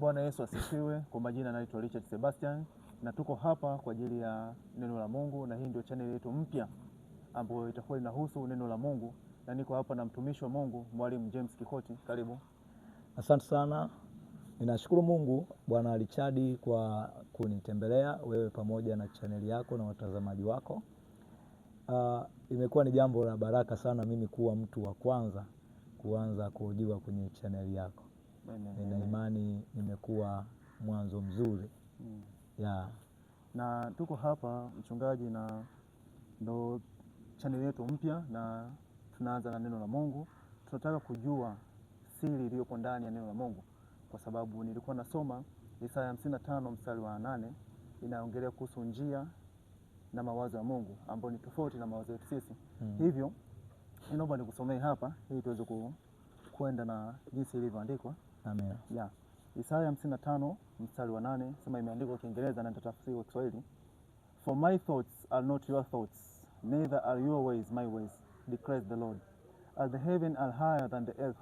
Bwana Yesu asifiwe. Kwa majina naitwa Richard Sebastian na tuko hapa kwa ajili ya neno la Mungu, na hii ndio channel yetu mpya ambayo itakuwa inahusu neno la Mungu, na niko hapa na mtumishi wa Mungu Mwalimu James Kikoti. Karibu. Asante sana. Ninashukuru Mungu Bwana Richard kwa kunitembelea wewe pamoja na chaneli yako na watazamaji wako. Imekuwa ni jambo la baraka sana mimi kuwa mtu wa kwanza kuanza kuhojiwa kwenye chaneli yako. Amen. Nina imani nimekuwa mwanzo mzuri. Yeah. Na tuko hapa mchungaji, na ndo channel yetu mpya, na tunaanza na neno la Mungu. Tunataka kujua siri iliyopo ndani ya neno la Mungu, kwa sababu nilikuwa nasoma Isaya 55 mstari wa 8 inaongelea kuhusu njia na mawazo ya Mungu ambayo ni tofauti na mawazo yetu sisi. Hivyo ninaomba nikusomee hapa ili tuweze kwenda na jinsi ilivyoandikwa. Amen. Yeah. Isaya 55 mstari wa 8 sema, imeandikwa kwa Kiingereza na nitatafsiri kwa Kiswahili. For my thoughts are not your thoughts, neither are your ways my ways, declares the Lord. As the heaven are higher than the earth,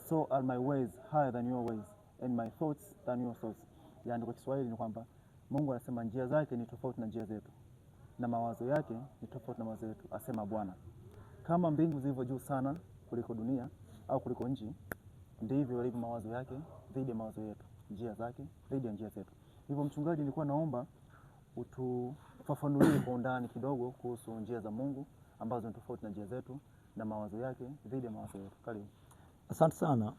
so are my ways higher than your ways, and my thoughts than your thoughts. Yaani kwa Kiswahili ni kwamba Mungu anasema njia zake ni tofauti na njia zetu, na mawazo yake ni tofauti na mawazo yetu, asema Bwana. Kama mbingu zilivyo juu sana kuliko dunia au kuliko nchi, ndivyo yalivyo mawazo yake dhidi ya mawazo yetu, njia zake dhidi ya njia zetu. Hivyo mchungaji, nilikuwa naomba utufafanulie kwa undani kidogo kuhusu njia za Mungu ambazo ni tofauti na njia zetu na mawazo yake dhidi ya mawazo yetu. Karibu. Asante sana.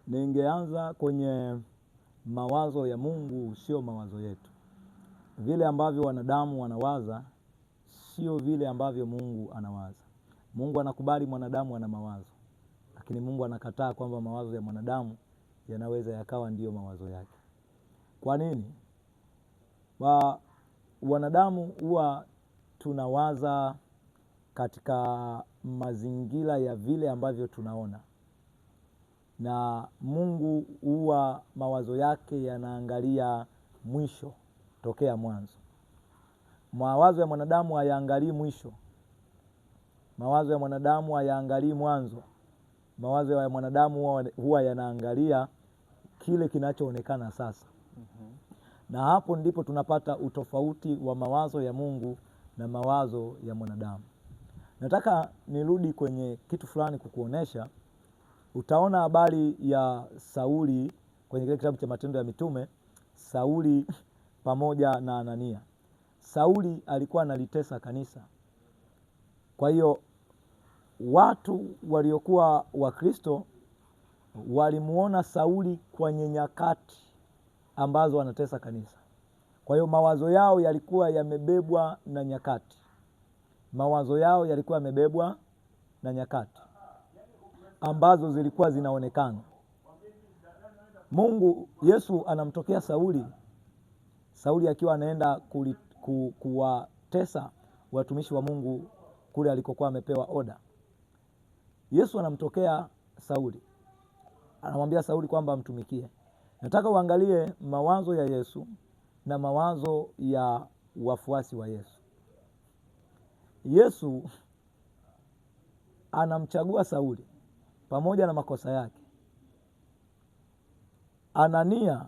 Ningeanza kwenye mawazo ya Mungu, sio mawazo yetu. Vile ambavyo wanadamu wanawaza sio vile ambavyo Mungu anawaza. Mungu anakubali mwanadamu ana mawazo, lakini Mungu anakataa kwamba mawazo ya mwanadamu yanaweza yakawa ndiyo mawazo yake. Kwa nini? Wanadamu huwa tunawaza katika mazingira ya vile ambavyo tunaona, na Mungu huwa mawazo yake yanaangalia mwisho tokea mwanzo. Mawazo ya mwanadamu hayaangalii mwisho. Mawazo ya mwanadamu hayaangalii mwanzo. Mawazo ya mwanadamu huwa yanaangalia kile kinachoonekana sasa. Na hapo ndipo tunapata utofauti wa mawazo ya Mungu na mawazo ya mwanadamu. Nataka nirudi kwenye kitu fulani kukuonesha. Utaona habari ya Sauli kwenye kile kitabu cha Matendo ya Mitume, Sauli pamoja na Anania. Sauli alikuwa analitesa kanisa. Kwa hiyo watu waliokuwa Wakristo walimuona Sauli kwenye nyakati ambazo anatesa kanisa. Kwa hiyo mawazo yao yalikuwa yamebebwa na nyakati. Mawazo yao yalikuwa yamebebwa na nyakati ambazo zilikuwa zinaonekana. Mungu, Yesu anamtokea Sauli, Sauli akiwa anaenda kuwatesa watumishi wa Mungu kule alikokuwa amepewa oda. Yesu anamtokea Sauli, anamwambia Sauli kwamba amtumikie. Nataka uangalie mawazo ya Yesu na mawazo ya wafuasi wa Yesu. Yesu anamchagua Sauli pamoja na makosa yake. Anania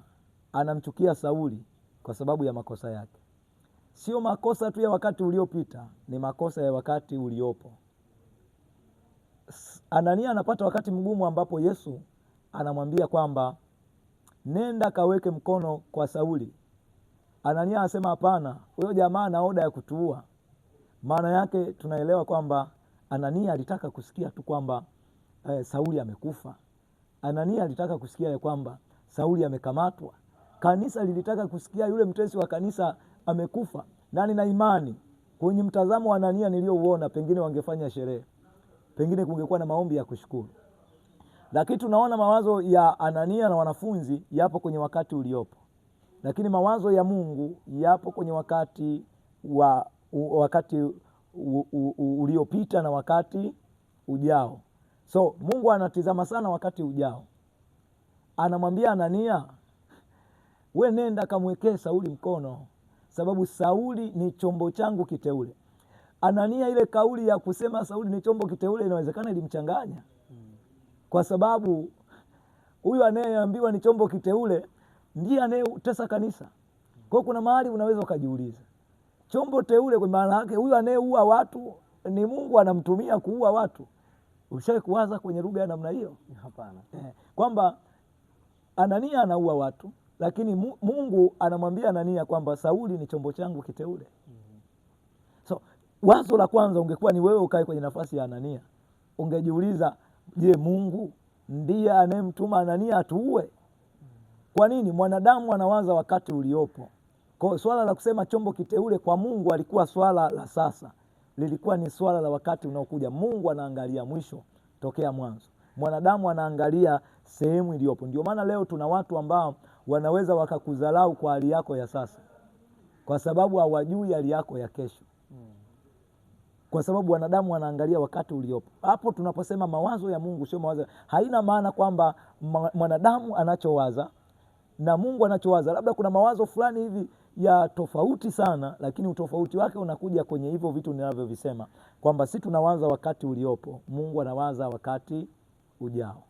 anamchukia Sauli kwa sababu ya makosa yake. Sio makosa tu ya wakati uliopita, ni makosa ya wakati uliopo. Anania anapata wakati mgumu ambapo Yesu anamwambia kwamba nenda kaweke mkono kwa Sauli. Anania anasema hapana, huyo jamaa ana oda ya kutuua. Maana yake tunaelewa kwamba Anania alitaka kusikia tu kwamba Sauli amekufa. Anania alitaka kusikia ya kwamba Sauli amekamatwa. Kanisa lilitaka kusikia yule mtesi wa kanisa amekufa. Na nina imani kwenye mtazamo wa Anania niliouona, pengine wangefanya sherehe, pengine kungekuwa na maombi ya kushukuru. Lakini tunaona mawazo ya Anania na wanafunzi yapo kwenye wakati uliopo, lakini mawazo ya Mungu yapo kwenye wakati wa wakati uliopita na wakati ujao. So Mungu anatizama sana wakati ujao. Anamwambia Anania, we nenda kamwekee Sauli mkono, sababu Sauli ni chombo changu kiteule. Anania, ile kauli ya kusema Sauli ni chombo kiteule inawezekana ilimchanganya, kwa sababu huyu anayeambiwa ni chombo kiteule ndiye anayetesa kanisa. Kwa hiyo kuna mahali unaweza ukajiuliza, chombo teule kwa maana yake huyu anayeua watu ni Mungu anamtumia kuua watu. Ushawahi kuwaza kwenye lugha ya namna hiyo? Hapana. Kwamba Anania anaua watu, lakini Mungu anamwambia Anania kwamba Sauli ni chombo changu kiteule. So wazo la kwanza ungekuwa ni wewe ukae kwenye nafasi ya Anania, ungejiuliza, je, Mungu ndiye anayemtuma Anania atuue? Kwa nini? Mwanadamu anawaza wakati uliopo. Kwa hiyo swala la kusema chombo kiteule kwa Mungu alikuwa swala la sasa, lilikuwa ni swala la wakati unaokuja. Mungu anaangalia mwisho tokea mwanzo, mwanadamu anaangalia sehemu iliyopo. Ndio maana leo tuna watu ambao wanaweza wakakudharau kwa hali yako ya sasa, kwa sababu hawajui hali yako ya kesho, kwa sababu wanadamu wanaangalia wakati uliopo. Hapo tunaposema mawazo ya Mungu sio mawazo, haina maana kwamba mwanadamu anachowaza na Mungu anachowaza, labda kuna mawazo fulani hivi ya tofauti sana, lakini utofauti wake unakuja kwenye hivyo vitu ninavyovisema, kwamba si tunawaza wakati uliopo, Mungu anawaza wakati ujao.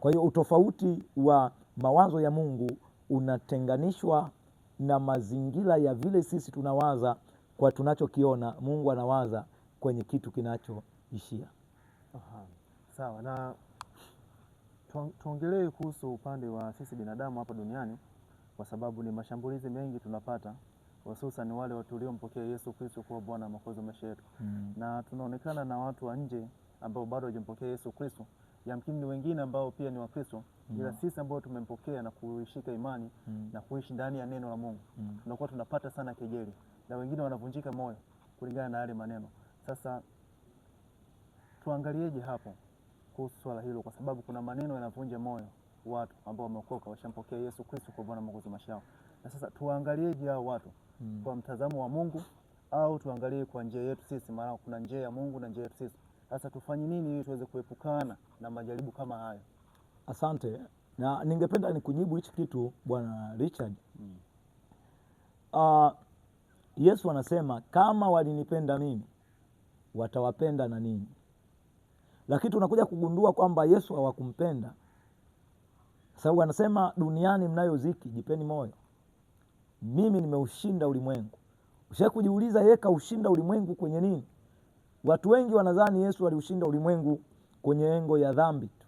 Kwa hiyo utofauti wa mawazo ya Mungu unatenganishwa na mazingira ya vile sisi tunawaza kwa tunachokiona, Mungu anawaza kwenye kitu kinachoishia. Aha. Sawa, na tuongelee kuhusu upande wa sisi binadamu hapa duniani, kwa sababu ni mashambulizi mengi tunapata, hususan wale watu waliompokea Yesu Kristo kuwa Bwana na Mwokozi wa maisha yetu. Na tunaonekana na watu wa nje ambao bado hawajampokea Yesu Kristo, yamkini ni wengine ambao pia ni Wakristo, ila sisi ambao tumempokea na kuishika imani na kuishi ndani ya neno la Mungu, tunakuwa tunapata sana kejeli na wengine wanavunjika moyo kulingana na yale maneno. Sasa tuangalieje hapo kuhusu swala hilo, kwa sababu kuna maneno yanavunja moyo watu ambao wameokoka, washampokea Yesu Kristo kwa Bwana Mwokozi wa maisha yao. Na sasa tuangalieje hao watu kwa mtazamo wa Mungu au tuangalie kwa njia yetu sisi? Maana kuna njia ya Mungu na njia yetu sisi. Sasa tufanye nini ili tuweze kuepukana na majaribu kama hayo? Asante, na ningependa nikujibu hichi kitu Bwana Richard. Yesu anasema kama walinipenda mimi watawapenda na ninyi. Lakini tunakuja kugundua kwamba Yesu hawakumpenda, sababu anasema duniani mnayo dhiki, jipeni moyo, mimi nimeushinda ulimwengu. Ushawahi kujiuliza yeye kaushinda ulimwengu kwenye nini? Watu wengi wanadhani Yesu aliushinda ulimwengu kwenye engo ya dhambi tu,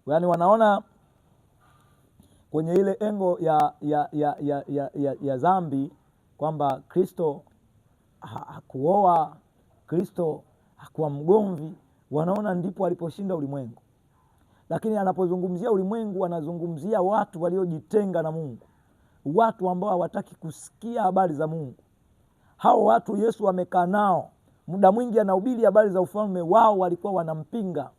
yaani wanaona kwenye ile engo ya dhambi kwamba Kristo hakuoa, Kristo hakuwa mgomvi, wanaona ndipo aliposhinda ulimwengu. Lakini anapozungumzia ulimwengu anazungumzia watu waliojitenga na Mungu, watu ambao hawataki kusikia habari za Mungu. Hao watu Yesu amekaa nao muda mwingi, anahubiri habari za ufalme, wao walikuwa wanampinga.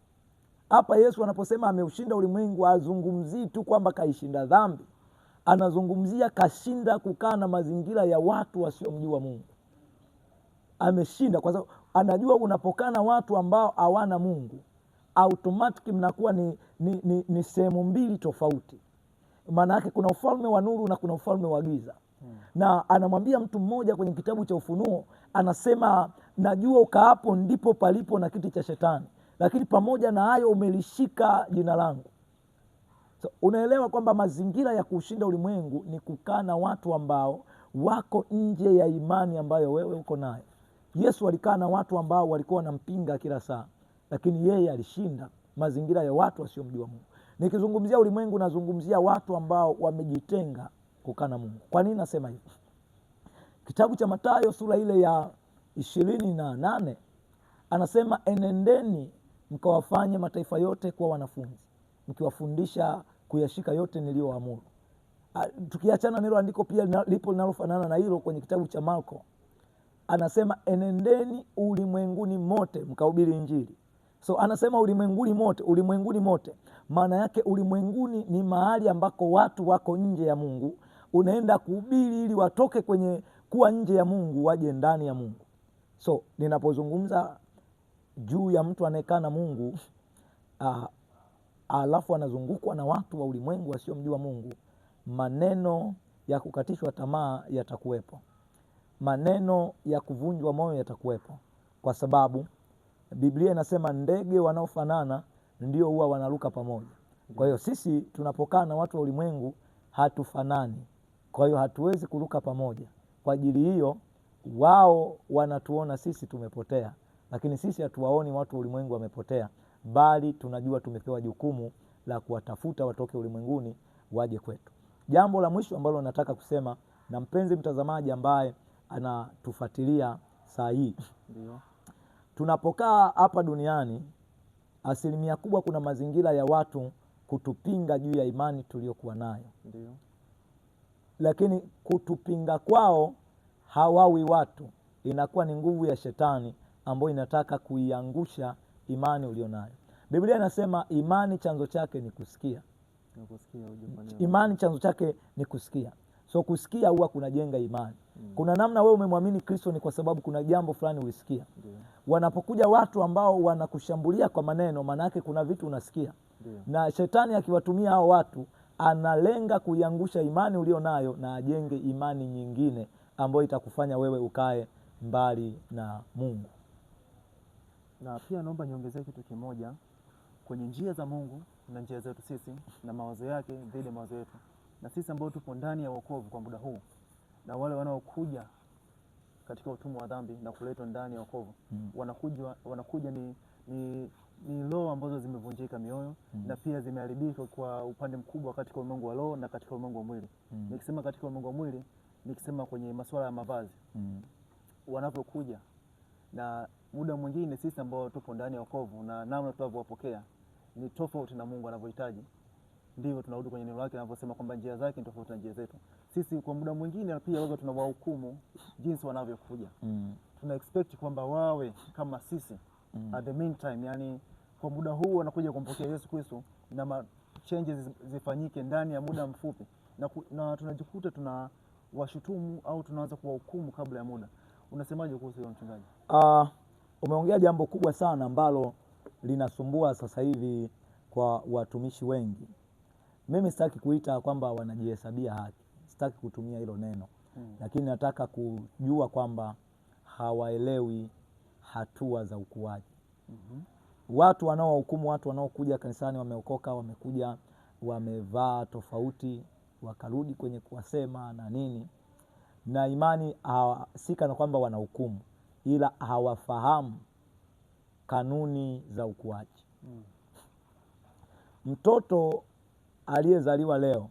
Hapa Yesu anaposema ameushinda ulimwengu, hazungumzii tu kwamba kaishinda dhambi, anazungumzia kashinda kukaa na mazingira ya watu wasiomjua Mungu. Ameshinda kwa sababu anajua unapokaa na watu ambao hawana Mungu, automatic mnakuwa ni sehemu mbili tofauti. Maana yake kuna ufalme wa nuru na kuna ufalme wa giza. Na anamwambia mtu mmoja kwenye kitabu cha Ufunuo, anasema najua ukaapo ndipo palipo na kiti cha Shetani, lakini pamoja na hayo umelishika jina langu. So, unaelewa kwamba mazingira ya kuushinda ulimwengu ni kukaa na watu ambao wako nje ya imani ambayo wewe uko nayo. Yesu alikaa na watu ambao walikuwa wanampinga kila saa, lakini yeye alishinda mazingira ya watu wasiomjua Mungu. Nikizungumzia ulimwengu nazungumzia watu ambao wamejitenga kukaa na Mungu. Kwa nini nasema hivi? Kitabu cha Mathayo sura ile ya 28 anasema enendeni mkawafanye mataifa yote kuwa wanafunzi, mkiwafundisha kuyashika yote niliyoamuru. Tukiachana nilo andiko pia lipo linalofanana na hilo kwenye kitabu cha Marko. Anasema enendeni ulimwenguni mote mkahubiri Injili. So anasema ulimwenguni mote, ulimwenguni mote. Maana yake ulimwenguni ni mahali ambako watu wako nje ya Mungu. Unaenda kuhubiri ili watoke kwenye kuwa nje ya Mungu waje ndani ya Mungu. So ninapozungumza juu ya mtu anayekaa na Mungu, alafu anazungukwa na watu wa ulimwengu wasiomjua Mungu, maneno ya kukatishwa tamaa yatakuwepo, maneno ya kuvunjwa moyo yatakuwepo, kwa sababu Biblia inasema ndege wanaofanana ndio huwa wanaruka pamoja. Kwa hiyo sisi tunapokaa na watu wa ulimwengu hatufanani, kwa hiyo hatuwezi kuruka pamoja. Kwa ajili hiyo wao wanatuona sisi tumepotea, lakini sisi hatuwaoni watu wa ulimwengu wamepotea, bali tunajua tumepewa jukumu la kuwatafuta watoke ulimwenguni waje kwetu. Jambo la mwisho ambalo nataka kusema na mpenzi mtazamaji ambaye anatufuatilia saa hii, Ndio. tunapokaa hapa duniani, asilimia kubwa kuna mazingira ya watu kutupinga juu ya imani tuliyokuwa nayo. Ndio. Lakini kutupinga kwao hawawi watu, inakuwa ni nguvu ya shetani ambayo inataka kuiangusha imani ulionayo. Biblia inasema imani chanzo chake ni kusikia. Ni kusikia ujumbe wa neno. Imani chanzo chake ni kusikia. So kusikia huwa kunajenga imani. Kuna namna wewe umemwamini Kristo ni kwa sababu kuna jambo fulani ulisikia. Ndio. Wanapokuja watu ambao wanakushambulia kwa maneno, maana yake kuna vitu unasikia. Ndio. Na shetani akiwatumia hao watu analenga kuiangusha imani ulionayo na ajenge imani nyingine ambayo itakufanya wewe ukae mbali na Mungu. Na pia naomba niongezee kitu kimoja kwenye njia za Mungu na njia zetu sisi na mawazo yake dhidi ya mawazo yetu. Na sisi ambao tupo ndani ya wokovu kwa muda huu na wale wanaokuja katika utumwa wa dhambi na kuletwa ndani ya wokovu, wanakuja ni roho ambazo zimevunjika mioyo na pia zimeharibika kwa upande mkubwa katika ulimwengu wa roho na katika ulimwengu wa mwili. Nikisema katika ulimwengu wa mwili, nikisema kwenye masuala ya mavazi. Wanapokuja na muda mwingine sisi ambao tupo ndani ya wokovu na namna tunavyowapokea ni tofauti na Mungu anavyohitaji. Ndivyo tunarudi kwenye neno lake anavyosema kwamba njia zake ni tofauti na njia zetu. Sisi kwa muda mwingine pia waga tunawahukumu jinsi wanavyokuja. Tuna expect kwamba wawe kama sisi. At the meantime, yani kwa muda huu wanakuja kumpokea Yesu Kristo na changes zifanyike ndani ya muda mfupi. Na tunajikuta tunawashutumu au tunaanza kuwahukumu kabla ya muda. Unasemaje kuhusu hilo mchungaji? Umeongea jambo kubwa sana ambalo linasumbua sasa hivi kwa watumishi wengi. Mimi sitaki kuita kwamba wanajihesabia haki, sitaki kutumia hilo neno. Lakini nataka kujua kwamba hawaelewi hatua za ukuaji. Watu wanaowahukumu watu wanaokuja kanisani wameokoka, wamekuja wamevaa tofauti, wakarudi kwenye kuwasema na nini, na imani si kana kwamba wanahukumu, ila hawafahamu kanuni za ukuaji. Mtoto aliyezaliwa leo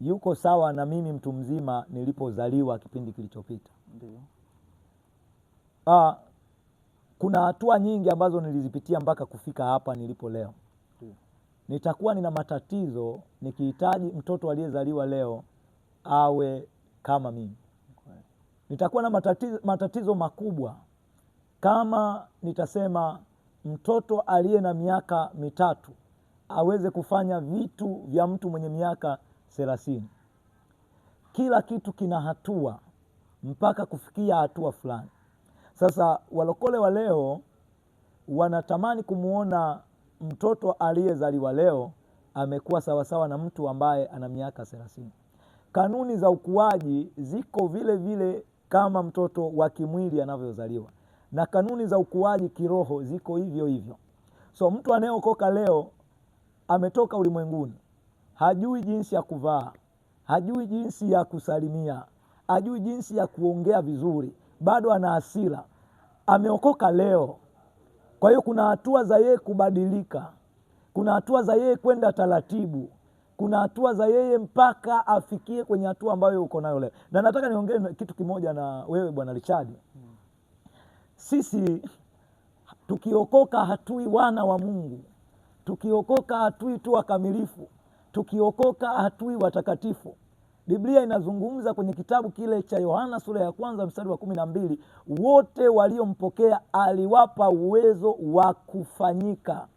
yuko sawa na mimi mtu mzima nilipozaliwa kipindi kilichopita. Kuna hatua nyingi ambazo nilizipitia mpaka kufika hapa nilipo leo. Nitakuwa nina matatizo nikihitaji mtoto aliyezaliwa leo awe kama mimi. Nitakuwa na matatizo makubwa kama nitasema mtoto aliye na miaka 3 aweze kufanya vitu vya mtu mwenye miaka 30. Kila kitu kina hatua mpaka kufikia hatua fulani. Sasa walokole wa leo wanatamani kumuona mtoto aliyezaliwa leo amekuwa sawasawa na mtu ambaye ana miaka 30. Kanuni za ukuaji ziko vile vile kama mtoto wa kimwili anavyozaliwa, na kanuni za ukuaji kiroho ziko hivyo hivyo. So mtu anayeokoka leo ametoka ulimwenguni, hajui jinsi ya kuvaa, hajui jinsi ya kusalimia, hajui jinsi ya kuongea vizuri, bado ana hasira. Ameokoka leo. Kwa hiyo kuna hatua za yeye kubadilika, kuna hatua za yeye kwenda taratibu, kuna hatua za yeye mpaka afikie kwenye hatua ambayo uko nayo leo. Na nataka niongee kitu kimoja na wewe Bwana Richard. Sisi tukiokoka hatui wana wa Mungu, tukiokoka hatui tu wakamilifu, tukiokoka hatui watakatifu. Biblia inazungumza kwenye kitabu kile cha Yohana sura ya kwanza mstari wa 12, wote waliompokea aliwapa uwezo wa kufanyika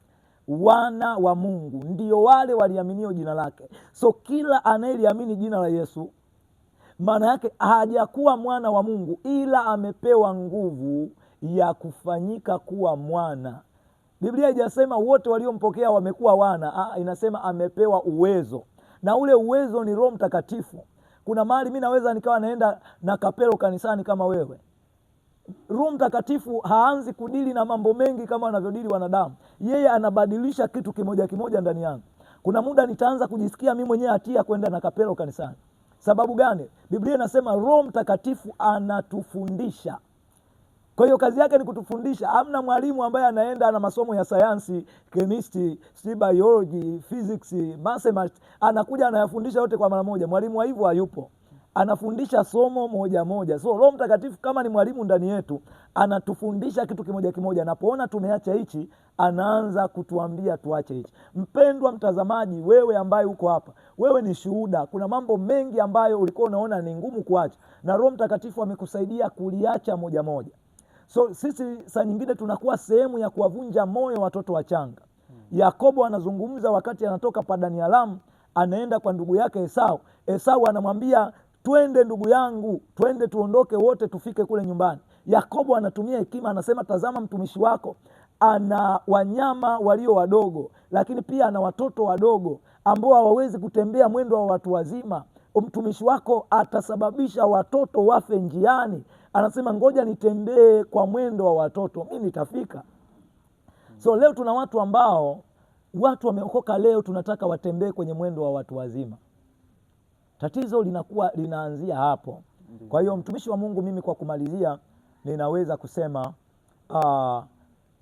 wana wa Mungu, ndio wale waliaminio jina lake. So kila anayeliamini jina la Yesu maana yake hajakuwa mwana wa Mungu, ila amepewa nguvu ya kufanyika kuwa mwana. Biblia haijasema wote waliompokea wamekuwa wana. Inasema amepewa uwezo, na ule uwezo ni Roho Mtakatifu. Kuna mahali mimi naweza nikawa naenda na kapelo kanisani kama wewe, Roho Mtakatifu haanzi kudili na mambo mengi kama wanavyodili wanadamu. Yeye anabadilisha kitu kimoja kimoja ndani yangu. Kuna muda nitaanza kujisikia mimi mwenyewe hatia kwenda na kapelo kanisani. Sababu gani? Biblia inasema Roho Mtakatifu anatufundisha. Kwa hiyo kazi yake ni kutufundisha. Hamna mwalimu ambaye anaenda ana masomo ya sayansi, chemistry, si biology, physics, mathematics, anakuja anayafundisha yote kwa mara moja. Mwalimu wa hivyo hayupo, anafundisha somo moja moja. So Roho Mtakatifu kama ni mwalimu ndani yetu, anatufundisha kitu kimoja kimoja. Anapoona tumeacha hichi, anaanza kutuambia tuache hichi. Mpendwa mtazamaji, wewe ambaye uko hapa, wewe ni shuhuda. Kuna mambo mengi ambayo ulikuwa unaona ni ngumu kuacha, na Roho Mtakatifu amekusaidia kuliacha moja moja. So sisi saa nyingine tunakuwa sehemu ya kuwavunja moyo watoto wachanga. Yakobo anazungumza wakati anatoka Padani Aramu, anaenda kwa ndugu yake Esau. Esau anamwambia twende ndugu yangu, twende tuondoke wote tufike kule nyumbani. Yakobo anatumia hekima, anasema tazama, mtumishi wako ana wanyama walio wadogo, lakini pia ana watoto wadogo ambao hawawezi kutembea mwendo wa watu wazima. Mtumishi wako atasababisha watoto wafe njiani. Anasema ngoja nitembee kwa mwendo wa watoto, mi nitafika. So leo tuna watu ambao watu wameokoka leo, tunataka watembee kwenye mwendo wa watu wazima. Tatizo linakuwa linaanzia hapo. Kwa hiyo mtumishi wa Mungu, mimi kwa kumalizia, ninaweza kusema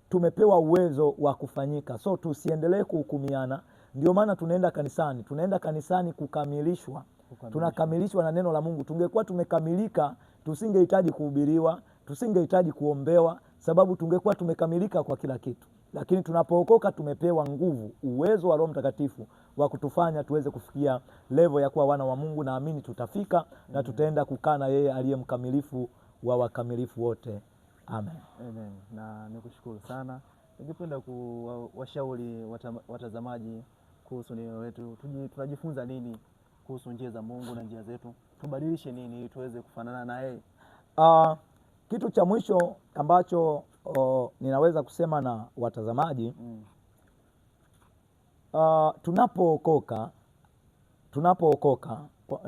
tumepewa uwezo wa kufanyika, so tusiendelee kuhukumiana. Ndio maana tunaenda kanisani, tunaenda kanisani kukamilishwa, tunakamilishwa na neno la Mungu. Tungekuwa tumekamilika, tusingehitaji kuhubiriwa, tusingehitaji kuombewa, sababu tungekuwa tumekamilika kwa kila kitu. Lakini tunapookoka tumepewa nguvu, uwezo wa Roho Mtakatifu wa kutufanya tuweze kufikia level ya kuwa wana wa Mungu. Naamini tutafika na tutaenda kukaa na yeye aliye mkamilifu wa wakamilifu wote. Amen. Amen. Na nikushukuru sana. Ningependa kuwashauri watazamaji kuhusu neno letu. Tunajifunza nini kuhusu njia za Mungu na njia zetu? Tubadilishe nini ili tuweze kufanana na yeye? Kitu cha mwisho ambacho ninaweza kusema na watazamaji, tunapookoka,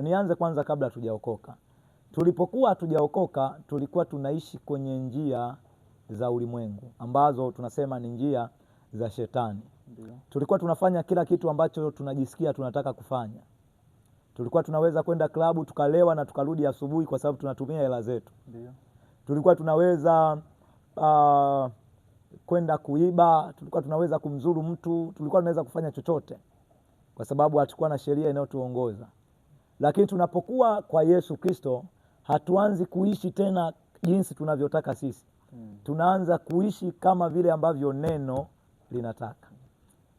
nianze kwanza kabla hatujaokoka. Tulipokuwa hatujaokoka tulikuwa tunaishi kwenye njia za ulimwengu ambazo tunasema ni njia za shetani. Tulikuwa tunafanya kila kitu ambacho tunajisikia tunataka kufanya. Tulikuwa tunaweza kwenda klabu tukalewa na tukarudi asubuhi kwa sababu tunatumia hela zetu. Tulikuwa tunaweza kwenda kuiba, tulikuwa tunaweza kumzuru mtu, tulikuwa tunaweza kufanya chochote kwa sababu hatukuwa na sheria inayotuongoza. Lakini tunapokuwa kwa Yesu Kristo hatuanzi kuishi tena jinsi tunavyotaka sisi. Tunaanza kuishi kama vile ambavyo neno linataka.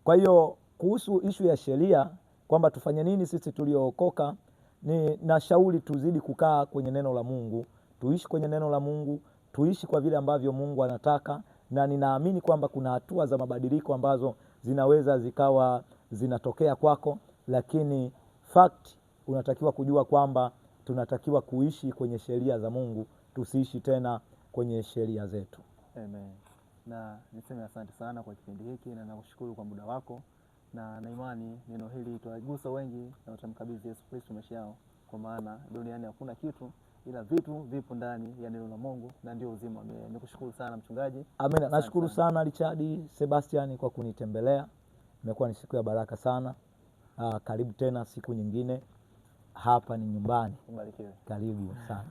Kwa hiyo kuhusu ishu ya sheria kwamba tufanye nini sisi tuliookoka, ni nashauri tuzidi kukaa kwenye neno la Mungu, tuishi kwenye neno la Mungu, tuishi kwa vile ambavyo Mungu anataka, na ninaamini kwamba kuna hatua za mabadiliko ambazo zinaweza zikawa zinatokea kwako, lakini fact unatakiwa kujua kwamba tunatakiwa kuishi kwenye sheria za Mungu, tusiishi tena kwenye sheria zetu. Amen. Na niseme asante sana kwa kipindi hiki na nakushukuru kwa muda wako, na imani neno hili litawagusa wengi na watamkabidhi Yesu Kristo maisha yao, kwa maana duniani hakuna kitu ila vitu vipo ndani ya neno la Mungu na ndio uzima. Nikushukuru sana mchungaji. Amen. Nashukuru sana Richard Sebastian kwa kunitembelea. Imekuwa ni siku ya baraka sana. Karibu tena siku nyingine. Hapa ni nyumbani. Ubarikiwe. Karibu sana.